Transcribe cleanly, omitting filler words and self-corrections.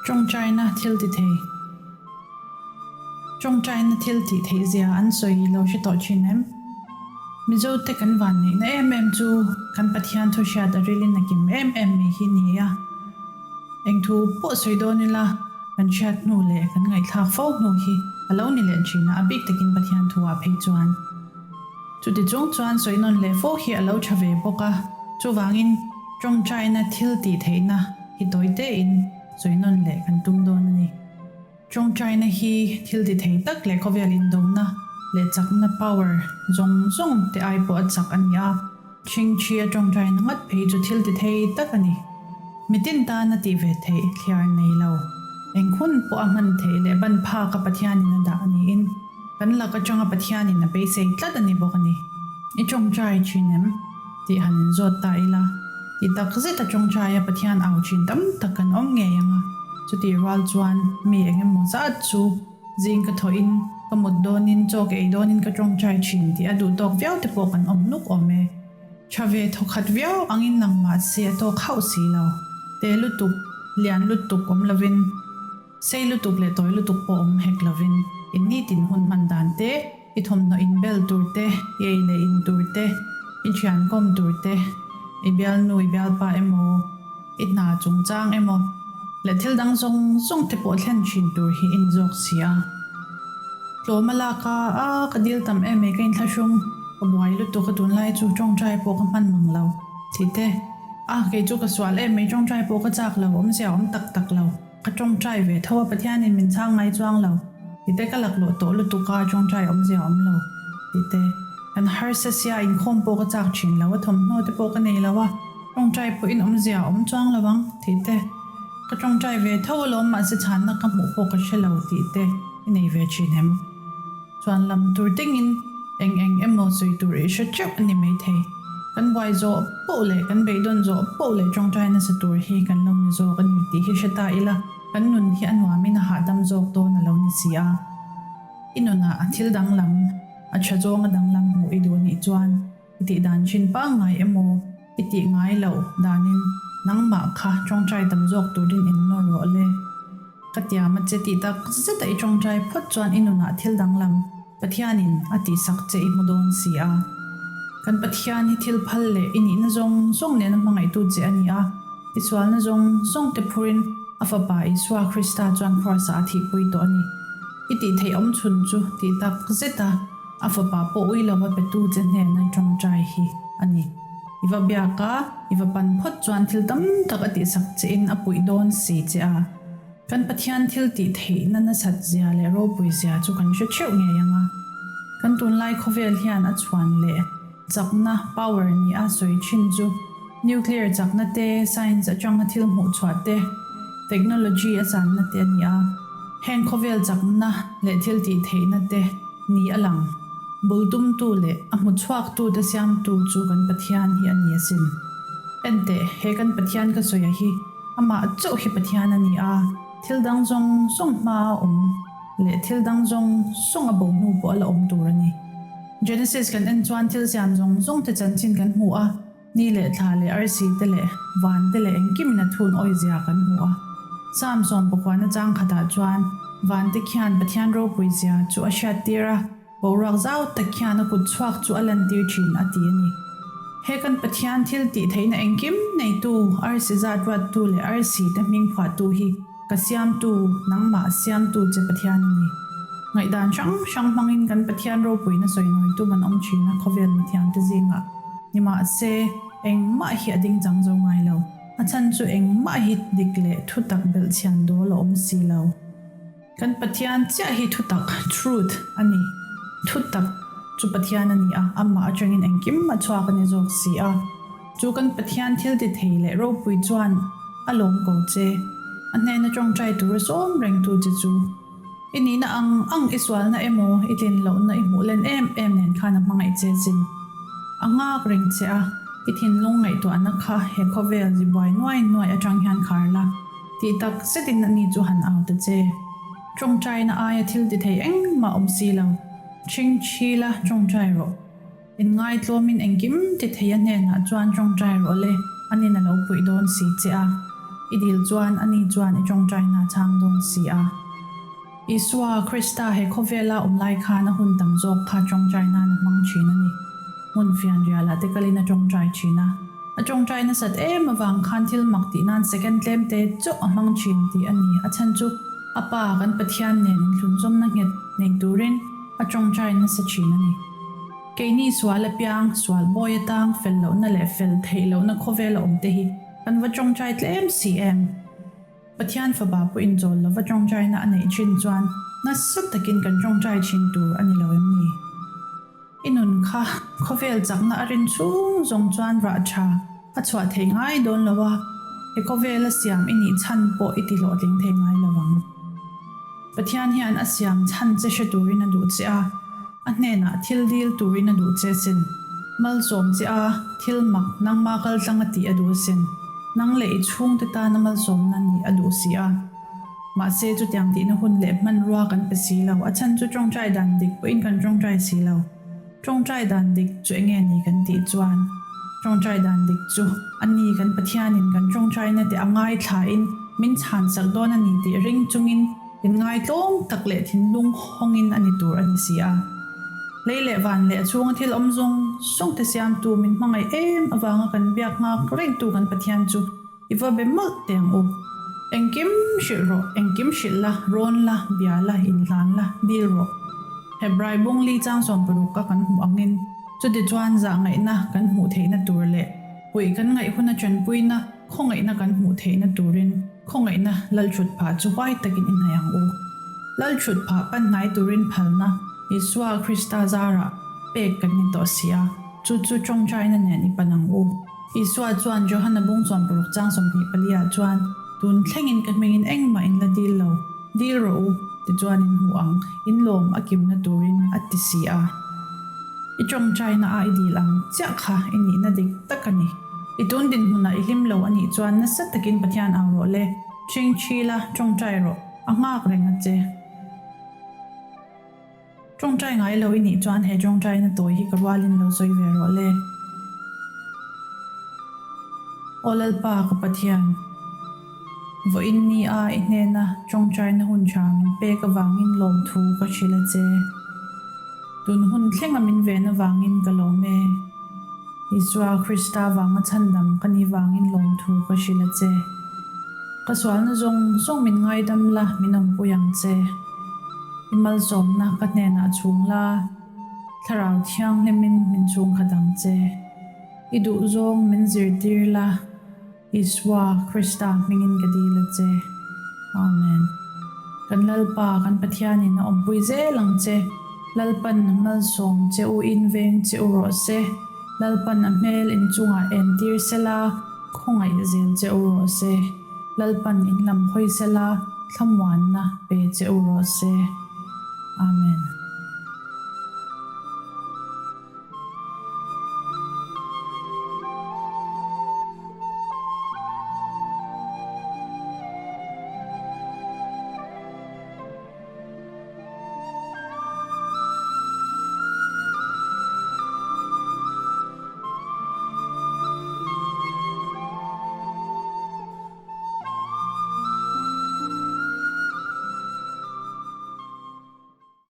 Tawngtaina thil ti thei. Tawngtaina thil tih theih zia an sawi lo hre tawh thin em? Mizo te kan van neihna em em chu kan Pathian thu hriat a rilin a kim em em mai hi ni a. Eng thu pawh sawi dawn ila kan hriat hnu leh kan ngaihthlak fo hnu hi a lo ni leh thin a, a bik takin Pathian thu ah phei chuan. Chuti chung chuan sawi nawn leh fo hi a lo tha ve bawk a, chuvangin tawngtaina thil tih theihna hi tawi tein sawi nawn leh kan tum dawn a ni. Tawngtaina hi thil ti thei tak leh khawvel indona leh chakna, power, zawng zawng te ai pawh a chak a ni a, Chhingchhi a tawngtaina ngat phei chu thil ti thei tak a ni. Mitin tana tih ve theih thliar nei lo. Eng hun pawh a hman theih leh ban phak a Pathianin a dah niin kan lak atanga Pathianin a beisei tlat a ni bawk a ni. I tawngtai thin em? tih han inzawt ta ila, ti tak zet a tawngtai a Pathian au thin tam tak kan awm ngei ang a, chutih rual chuan mi eng emaw zat chu zing ka thawhin ka mut dawnin chaw ka ei dawnin ka tawngtai thin tih a duh tawk viau te pawh kan awm nuk awm e. Tha ve thawkhat viau angin lang mah se a tawk hauh si lo. Te lutuk, lian lutuk awm lovin, sei lutuk leh tawi lutuk pawh awm hek lovin, in nitin hun hman dan te, i thawmhnaw in bel tur te, i ei leh in tur te, i thian kawm tur te, i bialnu, i bialpa emaw, i hna chungchang emaw leh thil dang zawng zawng te pawh thlen thin tur hi i ni zawk si a. Tlawm a lak a, a ka dil tam em mai ka inthlahrung, ka buai lutuk a tunlai chu tawngtai pawh ka hman mang lo tih te, a kei chu ka sual em mai tawngtai pawh ka chak lo, awmzia awm tak tak lo, ka tawngtai ve tho a Pathianin min chhang ngai chuang lo tih te ka laklawh tawh lutuk a tawngtai awmzia awm lo tih te, kan harsa sia inkhawm pawh ka chak thin lo a thawmhnaw te pawh ka nei lo a. Tawngtai pawhin awmzia a awm chuang lo ang tih te, ka tawngtai ve tho alawm mahse chhanna ka hmuh pawh ka hre lo tih te i nei ve thin em? Chuan lam tur dingin eng eng emaw sawi tur i hre teuh a ni maithei. Kan buai zawh poh leh kan beidawn zawh poh leh tawngtai nasa tur hi kan lo ni zawk a ni tih hi hre ta ila kan nun hi a nuamin a hahdam zawk dawn a lo ni si a. I nunah a thil danglam, a tha zawnga danglam hmuh i duh anih chuan I tih dan thin pangngai emaw i tih ngai loh danin nangmah kha tawngtai tam zawk turin in nawr rawh le. Ka tiam a che tih tak zeta i tawngtai phawt chuan i nunah thil danglam Pathianin a tihsak che i hmu dawn si a. Kan Pathian hi thil phal leh i nihna zawng zawng nena hmangaihtu che a ni a, i sualna zawng zawng te phurin a Fapa Isua Krista chuan Kraws-ah a thihpui tawh a ni. I tih theih awmchhun chu tih tak zeta A fapa pawh ui lova petu che hnena tawngtai hi a ni. I va biak a, i va pan phawt chuan thil tam tak a tihsak che in a puih dawn si che a. Kan Pathian thil tih theihna nasat zia leh ropui zia chu kan hre theuh ngei ang a. Kan tunlai khawvel hian a chhuan leh chakna, power, ni a sawi thin chu nuclear chakna te, science atanga thil hmuh chhuah te, technology a channa te a ni a. Heng khawvel chakna leh thil tih theihna te, Ni a lang. Bul tumtu leh a hmu chhuaktute siamtu chu kan Pathian hi a ni asin. Enteh, he kan Pathian ka sawi a hi, amah chauh hi Pathian a ni a, thil dang zawng zawng hma a awm leh thil dang zawng zawng a bo hnu pawh a la awm tur a ni. Genesis kan en chuan thil siam zawng zawng te chanchin kan hmu a. Ni leh thla leh arsi te leh van te leh engkimin a thun awizia kan hmu a. Psalm sawmpakhuana chang khatah chuan van te khian Pathian ropui zia chu a hriattir a, boruak zau tak khian a kut chhuak chu a lantir thin a ti a ni. He kan Pathian thil tih theihna engkim neitu, arsi zat ruattu leh arsi te hming phuahtu hi ka siamtu, nangmah siamtu che Pathian a ni. Ngaihdan hrang hrang hmangin kan Pathian ropuina sawi nawitu man awm thin a khawvel mithiamte zingah. Nimahse, engmah hi a ding chang zo ngai lo. A chhan chu engmah hi dik leh thutak belhchhian dawl a awm si lo. Kan Pathian chiah hi thutak, truth, a ni. Thutak chu Pathian a ni a, amah atangin engkim a chhuak a ni zawk si a. Chu kan Pathian thil ti thei leh ropui chuan a lawm ko che. A hnena tawngtai tura sawm rengtu che chu. I nihna ang ang i sualna emaw i tlin lohna i hmuh len em em nen khan a hmangaih che chin. A nghak reng che a, i thinlung ngaihtuahna kha he khawvel zi buai nuai nuai atang hian khar la, tih tak zetin ani chu han au ta che. Tawngtaina aia thil ti thei engmah awm si lo. Ṭhing ṭhi la tawngtai rawh. Inngaitlawmin engkim ti thei a hnenah chuan tawngtai rawh le, anin a lo puih dawn si che a. I dil chuan ani chuan i tawngtaina a chhang dawn si a. Isua Krista he khawvela awm lai khan a hun tam zawk kha tawngtai nan a hmang thin a ni. Hmun fianrialah te kalin a tawngtai thin a. A tawngtai nasat em avang khan thil mak tih nan second tlem te chauh a hmang thin tih a ni. A chhan chu a Pa kan Pathian nen inthlunzawmna nghet nei turin a tawngtai nasa thin a ni. Keini sual apiang, sual bawi atang fel lohna leh fel theih lohna khawvela awm te hi kan va tawngtai tlem si em? Pathian fapa pawh inchawl lova tawngtaina a neih thin chuan nasa takin kan tawngtai thin tur a ni lo em ni? I nun kha khawvel chakna a rin chhung zawng chuan rah tha a chhuah thei ngai dawn lo a, he khawvela siam i nih chhan pawh i ti hlawhtling thei ngai lo ang. Pathian hian a siam chhan che hre turin a duh che a, a hnenah thil dil turin a duh che sin. Malsawm che a, thil mak nangma kaltlang a tih a duh sin. Nang leh i chhungte tana malsawmna nih a duh si a. Mahse, chutiang tihna hun leh hmanrua kan pe si lo. A chhan chu tawngtai dan dik pawhin kan tawngtai si lo. Tawngtai dan dik chu enge ni kan tih chuan, tawngtai dan dik chu a ni kan Pathianin kan tawngtaina te a ngaithlain min chhansak dawn a ni tih ring chungin inngaitlawm tak leh thinlung hawngin a ni tur a ni si a. Lei leh van leh a chhunga thil awm zawng zawng te siamtu min hmangaih em avanga kan biak nghak rengtu kan Pathian chu I va be mawlh teh ang u. Engkim hrilh rawh, engkim hrilh la, rawn la, bia la, inhlan la, dil rawh. Hebrai bung li chang 60 a kan hmuh angin, chutichuan zahngaihna kan hmuh theihna tur leh puih kan ngaih huna tanpuina, khawngaihna kan hmuh theihna turin khawngaihna Lalthut phah chu huai takin i hnaih ang u. Lalthut phah pan hnai turin phalna Isua Krista zarah pek kan ni tawh si a, chu chu tawngtaina nen i pan ang u. Isua chuan Johana bung chuan paruk chang 24 ah chuan, Tun thlengin ka hmingin engmah in la dil lo, dil rawh u, tichuan in hmuh ang, in lawm a kimna turin a ti si a. I tawngtaina a i dil ang chiah kha i nihna dik tak a ni. I tun dinhmunah i hlim lo a nih chuan nasa takin Pathian au rawh le, ṭhingṭhi la, tawngtai rawh, a nghak reng a che. Tawngtai ngai lo i nih chuan he tawngtaina tawi hi ka rualin lo sawi ve rawh le. Aw Lalpa ka Pathian, vawiin ni a i hnena tawngtaina hun tha min pek avangin lawmthu ka hrilh a che. Tun hun thlenga min ven avangin ka lawm e. Isua Krista vanga chhandam ka ni vangin lawmthu ka hrilh a che. Ka sualna zawng zawng min ngaidam la min awmpui ang che. I malsawmna ka hnenah chhung la, Thlarau Thianghlimin min chhung khat ang che. I duhzawng min zirtir la, Isua Krista hmingin ka dil a che. Amen. Kan Lalpa, kan Pathianin a awmpui zel ang che. Lalpan malsawm che u in veng che u rawh se. Lalpan a hmel inchungah entir sela, khawngaih zel che u rawh se. Lalpan in lam hawi sela, thlamuanna pe che u rawh se. Amen.